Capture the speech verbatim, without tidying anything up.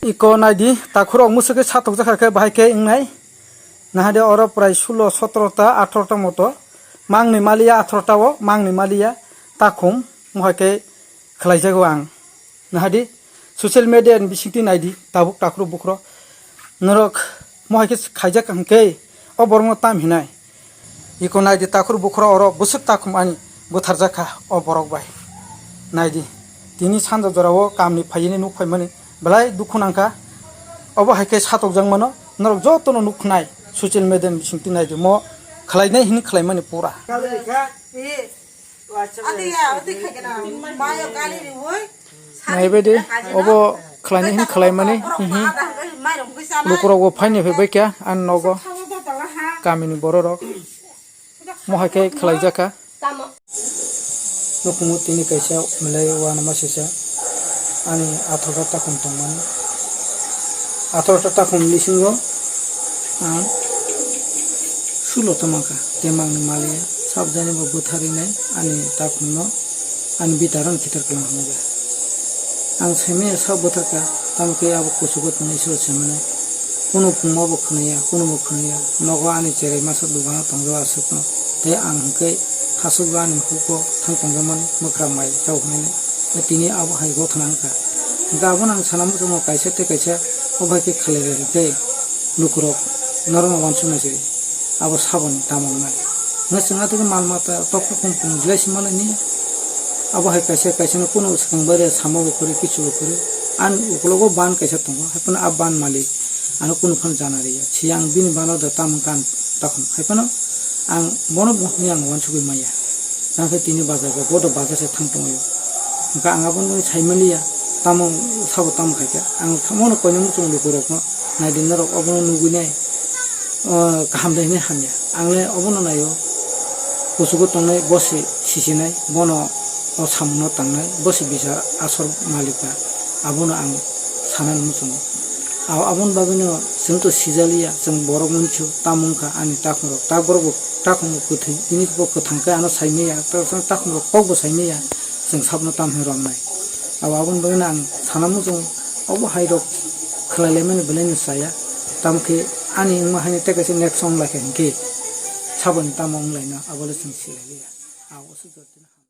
Iko naidi, takhurok musuk khe satok jakha khe bahai khe wngnai. Nahade oro prai sulo, sotoro ta, atharo ta moto. Mangni maliya atharo ta o, mangni maliya takhum, mohai khe khlaijago ang. Nahadi, social media ni bisingtwi naidi, tabuk takhurok bukhurok. Norok mohai khe khaijak hwnkhe, o borokno tam hinai. Iko naidi takhur bukhurok oro bwswk takhum ani bwtharjakha o borok bai. Naidi, tini sanja jorao kamni phaiyani nuk phaimani belai dukhu nangkha. Obo hai khe satokjakmano norok jotono nuknai social media ni bisingtwi naidi mo khlainai hini khlaimani pura. Naibaidi, obo khlainai hini khlaimani, hihi. Lukurokbo phaini phaibai kha ani nogo, kamini bororok. Mohai khe khlaijakha. Nukhungo tini kaisa belai uanama sisa ani atharo takhum tongmani. Atharo takhum bisingo ang sulo tongmangkha, tei mangni maliya sabjani bo bwtharinai ani takhumno ani bitarang khitar kwlang hwnwi. Ang saimanya sak bwtharkha, tamo khe abo kuchugo tongwi Iswar saimano. Kunu phungma bo khwnaya, kunu bo khwnaya. Nogo ani cherai masa dogano tongjago aswkno. Tei ang hwnkhe hachukgo ani hukgo thang tongjakmani mwkhra mai chao hwnwi. Tei tini abo hai gothana wngkha. Hwnkhe abono ang sana muchungo kaisa tei kaisa o bai khe khlai rwdi tei lukurok norokno uansuknai se abo saboni tamo wngnai. Hwnkhe chwng atwkhe mal mata tokthok khum khum belai se manlai ni. Abo hai kaisa kaisa no kunu swkang bai rw samo bo kwrwi kichu bo kwrwi. Ani ukologo ban kaisa tongo, hai phano a ban malik ano kunu phano jana rwya. Siyang bini bana da tamo kan takhum, hai phano ang bono bo hwnwi ang uansugwi maya. Tamo khe tini bazar bo, bo do bazar se thang tongwi. Hwnkhe ang abono sai manliya, tamo sabo tamo khai khe. Ang tamo no koino muchung lukurokno naidi norok obono nugwi nai, o, kaham de hinwi hamya. Ang le obono naio. Kuchugo tongnai bo se sichinai, bono o samungno tangnai, bo se bisa asor malikka, abono ang sanani muchungo. Abo, aboni bagwino chwng to sijaliya, chwng borok wngsu, tamo wngkha ani takhumrok, ta borok bo takhumrok kwthwi, tini bo kwthang khe ano saimaya, ta-, takhumrok kokbo saimaya, chwng sabno tamo hinwi romnai. Abo, aboni bagwino ang sana muchungo, obo hairok khlai laimani belaino chaya, tamo khe ani wngma haino tei kaisa next wng lai kha hinkhe saboni tamo wng laina, abo le chwng si lai liya. Abo se jotoni.